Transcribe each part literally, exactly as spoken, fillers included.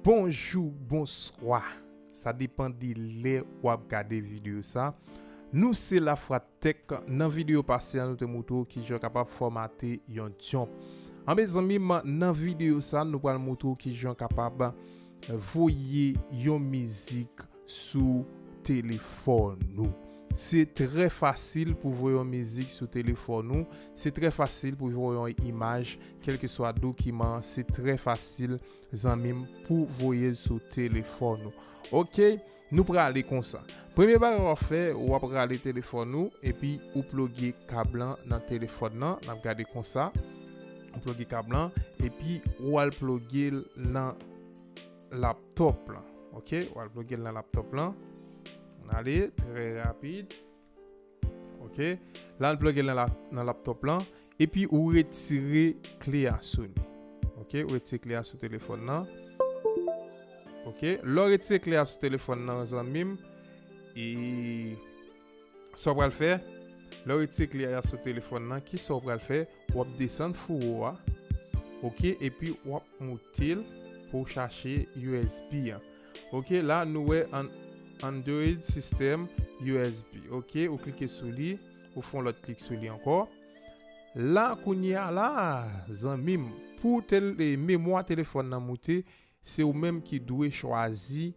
Bonjou, bonswa. Sa depann de lè w ap gade videyo sa. Nou se Lafwa Tech. Nan videyo pase a, nou te montre w kijan w kapab fòmate yon jump. Anben zanmi m, nan videyo sa, nou pral montre w kijan w kapab voye yon mizik sou telefòn ou. Se trè fasil pou voye yon mizik sou telefòn ou. Se trè fasil pou voye yon imaj, kèlkeswa dokiman. Se trè fasil, zanmi m, pou voye l sou telefòn ou. Oke, nou prale konsa. Premye bagay w ap fè, w ap rale telefòn ou, epi ou ploge kab lan nan telefòn nan. N ap gade konsa. Ou ploge kab lan, epi w al ploge l nan laptop lan. Oke, w al ploge l nan laptop lan. N ale, trè rapid. Oke, la n ploge l nan la, nan laptop lan. Epi ou retire kle a sou li. Oke, ou retire kle a sou telefòn nan. Oke, lè w retire kle a sou telefòn nan, zanmi m, e sa w pral fè, lè w retire kle a sou telefòn nan, kisa w pral fè? W ap desann fouwo a. Oke, epi w ap moute l pou w chache U S B an. Oke, la nou wè an, Android System U S B. Oke, ou klike sou li, ou fè yon lòt klik sou li ankò. La, kounye a la, zanmi m, pou tel-, e, memwa telefòn nan moute, se ou menm ki dwe chwazi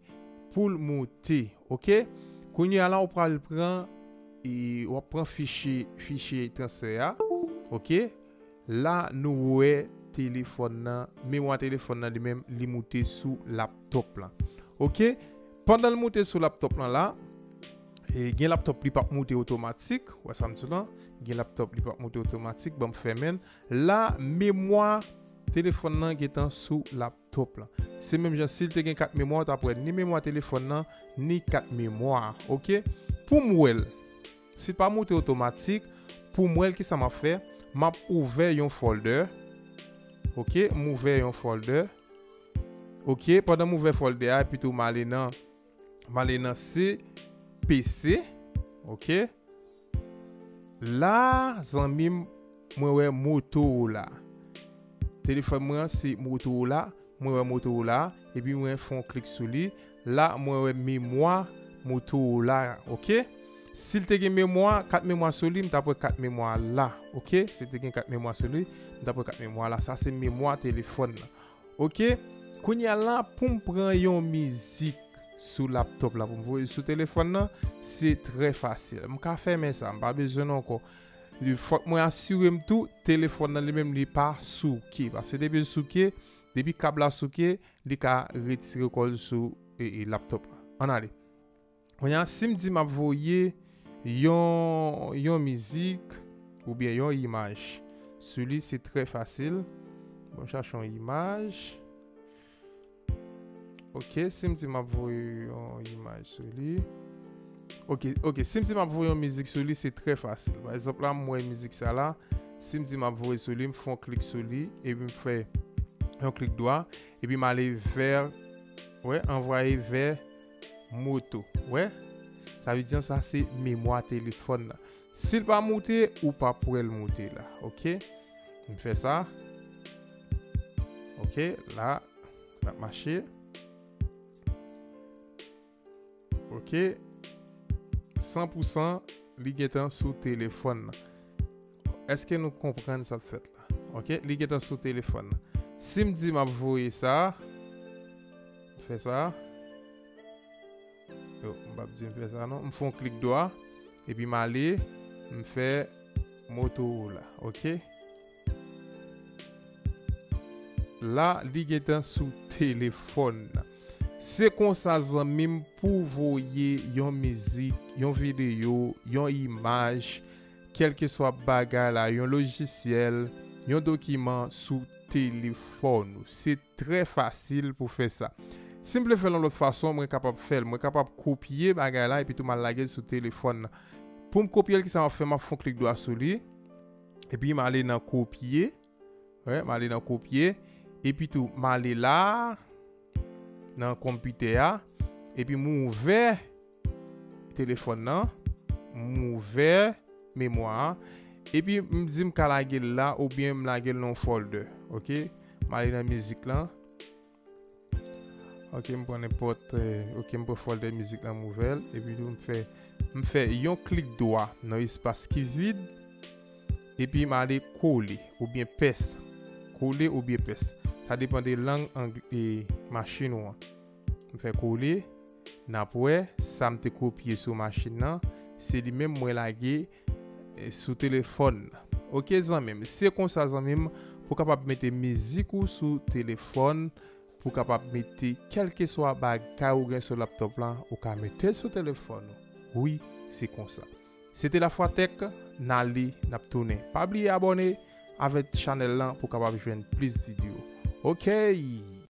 pou l moute. Oke? Kounye a la, ou pral pran, e, w ap pran fichye, fichye transfè a. Oke? La, nou wè telefòn nan, memwa telefòn nan li menm, li moute sou laptop lan. Oke? Pandan l moute sou laptop lan la, e, gen laptop li p ap moute otomatik. Wè sa m di w lan? Gen laptop li p ap moute otomatik. Ban m fèmen l. La, memwa telefòn nan gentan sou laptop lan. Se menm jan si l te gen kat memwa, w t ap wè ni memwa telefòn nan, ni kat memwa a. Oke? Pou m wè l, si l pa moute otomatik, pou m wè l, kisa m ap fè? M ap ouvè yon folder. Oke, m ouvè yon folder. Oke, pandan m ouvè folder a, epi tou m ale nan, m ale nan C P C. Oke. La, zanmi m, mwen wè Motorola. Telefòn mwen an se Motorola. Mwen wè Motorola, epi mwen fè yon klik sou li. La, mwen wè memwa Motorola, oke? Si l te gen memwa, kat memwa sou li, m t ap wè kat memwa la, oke? Si l te gen kat memwa sou li, m t ap wè kat memwa la. Sa se memwa telefòn nan, oke? Kounye a la, pou m pran yon mizik sou laptop la, pou m voye sou telefòn nan, se trè fasil. M ka fèmen sa, m pa bezwen l ankò. Fòk mwen asire m tou, telefòn nan li menm li pa souke. Paske depi l souke, depi kab la souke, li ka retire kò l sou, e, e, laptop la. Ann ale. Kounye a, si m di m ap voye yon, yon mizik oubyen yon imaj sou li, se trè fasil. Bon, m chache yon imaj. Oke, si m di m ap voye yon imaj sou li. Oke, oke, si m di m ap voye yon mizik sou li, se trè fasil. Pa egzanp, la, m wè mizik sa la. Si m di m ap voye sou li, m fè yon klik sou li, epi m fè yon klik dwa, epi m ale vè, wè, anvwaye vè moto. Wè? Sa vle di sa se memwa telefòn nan. Si l pa moute, ou p ap wè l moute la. Oke? M fè sa. Oke, la, l ap mache. Oke. San pou san, li gentan sou telefòn nan. Èske nou konprann sa k fèt la? Oke, li gentan sou telefòn nan. Si m di m ap voye sa, m fè sa. Yo, m p ap di m fè sa non. M fè yon klik dwa, epi m ale, m fè Motorola, oke? La, li gentan sou telefòn nan. Se konsa, zanmi m, pou voye yon mizik, yon videyo, yon imaj, kèlkeswa bagay la, yon lojisyèl, yon dokiman sou telefòn ou. Se trè fasil pou fè sa. Si m vle fè l yon lòt fason, mwen kapab fè l. Mwen kapab kopye bagay la epi tou m al lage l sou telefòn nan. Pou m kopye l, kisa m ap fè? M ap fè yon klik dwa sou li. Epi m ale nan kopye. Wè, m ale nan kopye. Epi tou, m ale la, nan konpitè a. Epi m ouvè telefòn nan. M ouvè memwa a. Epi m di m ka lage l la oubyen m lage l nan yon folder. Oke? M ale nan mizik lan. Ok, m pran nenpòt, eh, ok, m pran folder mizik nan Moovell, epi tou m fè, m fè yon klik dwa nan espas ki vid, epi m ale kole oubyen pest. Kole oubyen pest. Sa depann de lang ang-, e, machin ou an. M fè kole, n ap wè, sa m te kopye sou machin nan, se li menm mwen lage, e, sou telefòn nan. Ok, zanmi m, se konsa, zanmi m, pou kapab mete mizik ou sou telefòn, pou kapab mete kèlkeswa bagay ou gen sou laptop lan, ou ka mete l sou telefòn ou. Wi, se konsa. Se te Lafwa Tech, n ale, n ap tounen. Pa bliye abòne avèk chanèl lan pou kapab jwenn plis videyo. Ok,